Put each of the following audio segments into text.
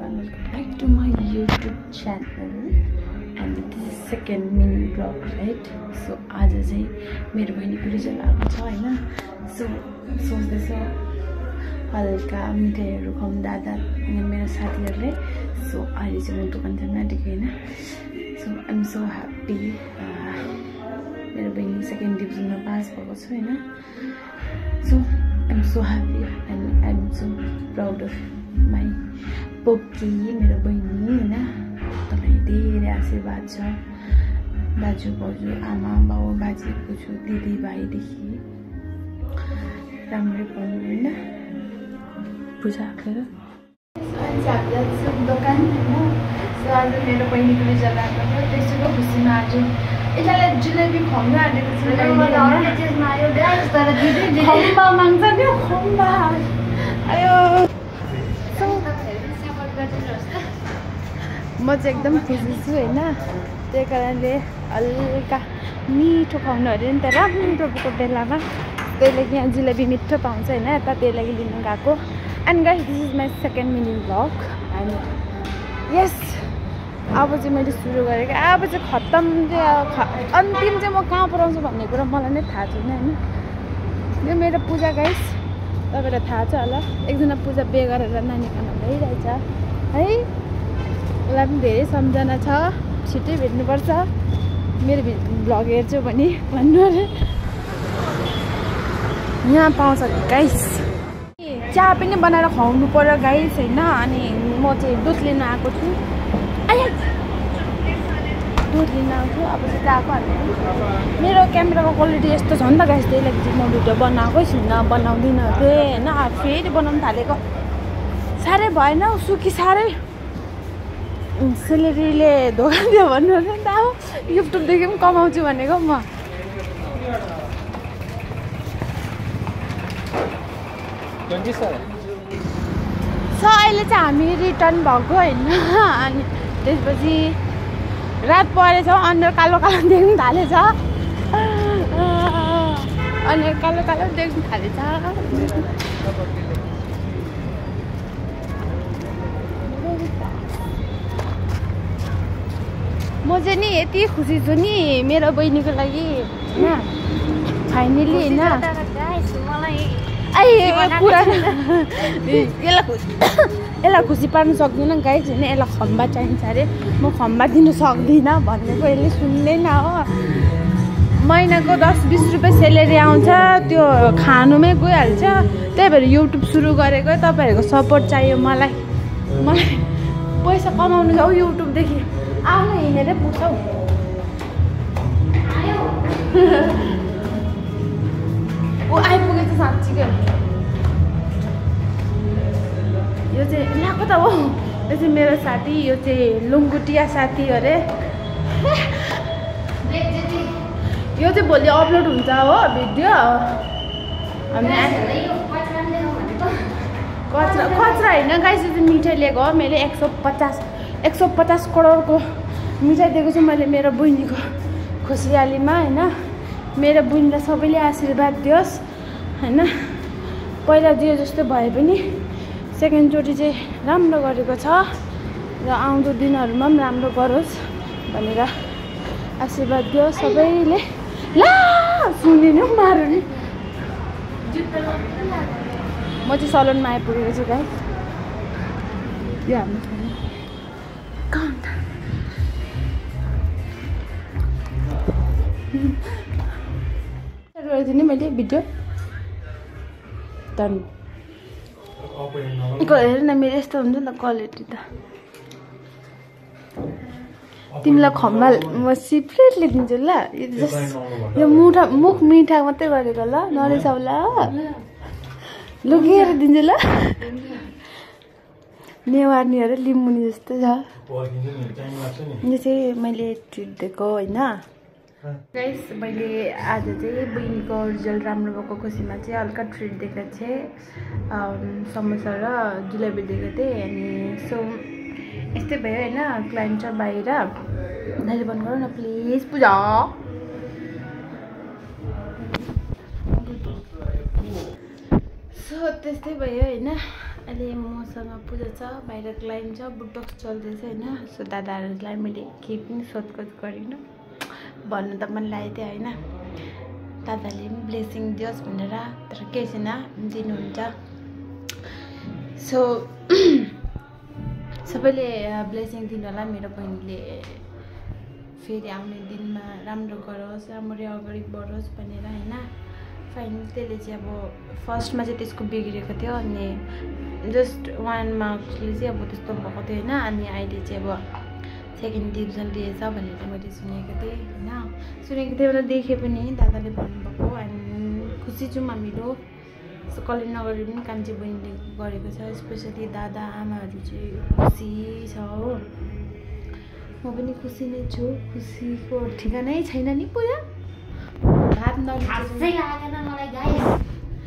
everyone, welcome back to my YouTube channel and this is second mini vlog, right? So आज चाहिँ मेरो बहिनीको result आएको छ हैन, सो सोच्दैछु हल्का मिठाईहरु खुवाउँ दादा अनि मेरो साथीहरुले। सो अहिले चाहिँ म दोकान जान आँटेको हैन, so I am so happy. मेरो बहिनी सेकेन्ड डिभिजनमा पास भएको छ हैन, so I am so happy and I am so proud of my पोकी मेरो बहिनी हैन। तपाईलाई धेरै आशीर्वाद छ, दाजु बाजु आमा बाउ बाजे बोजू दिदी भाइदेखि राम्रै पढ्नु हैन। पूजा गरेर दोकान हैन। सो आज मेरो बहिनीको रिजल्ट आएको थियो, त्यसैको खुसीमा आज यसलाई जिलेबी खुवाउनु आँटेको छु। खम्बा माग्छ नि, खम्बा आयो। म चाहिँ एकदम खुसी छु हैन, त्यही कारणले हल्का मिठो खुवाउनु अरे नि त राम्रोको बेलामा, त्यही लागि यहाँ जिलेबी मिठो पाउँछ हैन, यता त्यही लागि लिनु गएको। And guys this is my second mini vlog and yes अब चाहिँ मैले सुरु गरेको, अब चाहिँ खत्तम चाहिँ अन्तिम चाहिँ म कहाँ पुऱ्याउँछु भन्ने कुरा मलाई नै थाहा छैन हैन। यो मेरो पूजा गाइस, तपाईँलाई थाहा छ होला, एकजना पूजा बे गरेर नानी खाना भइरहेछ है। उसलाई पनि धेरै सम्झना छ, छिट्टै भेट्नुपर्छ। मेरो भ्लग हेर्छु भने भन्नु अरे। यहाँ पाउँछ गाइस, चिया पनि बनाएर खुवाउनु पर्यो गाइस हैन। अनि म चाहिँ दुध लिन आएको छु, दुध लिन आउँछु। अब चाहिँ गएको हाल्नु। मेरो क्यामेराको क्वालिटी यस्तो छ नि त गाइस, त्यही लागि चाहिँ म भिडियो बनाएकै छुइनँ, बनाउँदिनँ थिएँ हैन। अब फेरि बनाउनु थालेको, साह्रै भएन सुकी, साह्रै सेलेरीले धोका दियो भन्नु नि त। अब युट्युबदेखि पनि कमाउँछु भनेको म। सो अहिले चाहिँ हामी रिटर्न भएको होइन, अनि त्यसपछि रात परेछ, अनुहार कालो कालो देख्नु थालेछ, अनुहार कालो कालो देख्नु थालेछ। म चाहिँ नि यति खुसी छु नि मेरो बहिनीको लागि हैन, फाइनली हैन। यसलाई खुसी पार्नु सक्दिनँ गाइस हैन, यसलाई खम्बा चाहिन्छ अरे, म खम्बा दिनु सक्दिनँ भनेको यसले सुन्दैन हो। महिनाको 10-20 रुपियाँ सेलेरी आउँछ, त्यो खानुमै गइहाल्छ। त्यही भएर युट्युब सुरु गरेको, तपाईँहरूको सपोर्ट चाहियो मलाई। मलाई पैसा कमाउनु छ हौ युट्युबदेखि, आउनु हिँडेरै पुग्छ हौ। ऊ आइपुगेछ साँच्चीकै। यो चाहिँ ल्याएको त हो, यो चाहिँ मेरो साथी, यो चाहिँ लुङ्गुटिया साथी अरे। यो चाहिँ भोलि अपलोड हुन्छ हो भिडियो। हामी कचरा होइन गाइस, यो चाहिँ मिठाई लिएको हो मैले। 150 करोडको मिठाई दिएको छु मैले मेरो बहिनीको खुसियालीमा हैन। मेरो बहिनीलाई सबैले आशीर्वाद दियोस् हैन, पहिला दियो जस्तो भए पनि सेकेन्डचोटि चाहिँ राम्रो गरेको छ र आउँदो दिनहरूमा पनि राम्रो गरोस् भनेर आशीर्वाद दियो सबैले। ला सुनिनु मारु नि। म चाहिँ सलुनमा आइपुगेको छु गाइस। यो हाम्रो गरिदिने मैले भिडियो डन। हेर न मेरो यस्तो हुन्छ नि त क्वालिटी त। तिमीलाई खम्बा म सिप्रेटली दिन्छु ल। यो मुख मिठा मात्रै गरेको ल, नरिसाउला, लुकेर दिन्छु ल। नेवार्नीहरू लिम्बुनी जस्तो छ। यो चाहिँ मैले ट्रिट दिएको होइन गाइस। मैले आज चाहिँ बहिनीको रिजल्ट राम्रो भएको खुसीमा चाहिँ हल्का ट्रिट दिएको थिएँ, समोसा र जिलेबी दिएको थिएँ। अनि सो यस्तै भयो होइन, क्लाइन्ट छ बाहिर, दाइले बन्द गरौँ न प्लिज पूजा। सो त्यस्तै भयो होइन। अहिले मसँग पूजा छ, बाहिरको लाइन छ, बुटक्स चल्दैछ होइन। सो दादाहरूलाई मैले केही पनि सोधखोज गरिनँ, भन्नु त मन लागेको थियो होइन। दादाले पनि ब्लेसिङ दियोस् भनेर, तर केही छैन, दिनुहुन्छ। सो सबैले ब्लेसिङ दिनु होला। मेरो बहिनीले फेरि आउने दिनमा राम्रो गरोस्, राम्ररी अगाडि बढोस् भनेर होइन। फाइनल त्यसले चाहिँ अब फर्स्टमा चाहिँ त्यसको बिग्रेको थियो, अनि जस्ट 1 मार्क्सले चाहिँ अब त्यस्तो भएको थियो होइन। अनि अहिले चाहिँ अब सेकेन्ड डिभिजन लिएछ भनेर मैले सुनेको थिएँ होइन। सुनेको थिएँ मतलब देखेँ पनि, दादाले भन्नुभएको। अनि खुसी छौँ हामीहरू। सो कसले नगरे पनि कान्छी बहिनीले गरेको छ, स्पेसली दादा आमाहरू चाहिँ खुसी छ हो। म पनि खुसी नै छु, खुसीको ठिकानै छैन नि पूजा। भात नखासै लागेन मलाई गाइस,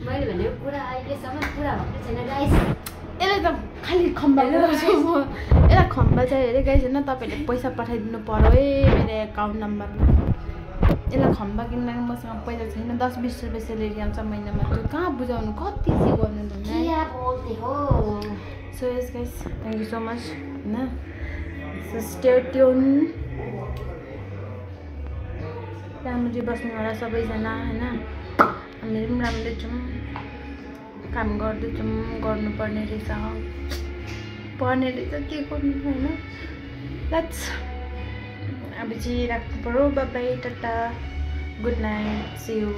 मैले भनेको कुरा अहिलेसम्म पुरा भएको छैन गाइस। यसलाई त खालि खम्बा गर्छु म, यसलाई खम्बा चाहियो अरे गाइस होइन। तपाईँहरूले पैसा पठाइदिनु पर्यो है मेरो एकाउन्ट नम्बरमा। यसलाई खम्बा किन्नको मसँग पैसा छैन, 10-20 रुपियाँ सेलेरी आउँछ महिनामा। त्यो कहाँ बुझाउनु, कति चाहिँ गर्नु हो। So yes guys, thank you so much होइन। सो स्टे ट्युन, राम्ररी बस्नु होला सबैजना होइन। हामीहरू पनि राम्रै छौँ, काम गर्दैछौँ, गर्नुपर्ने रहेछ, पर्ने रहेछ, के गर्नु होइन। द्याट्स अब चाहिँ राख्नु पऱ्यो। Bye bye, tata, good night, see you.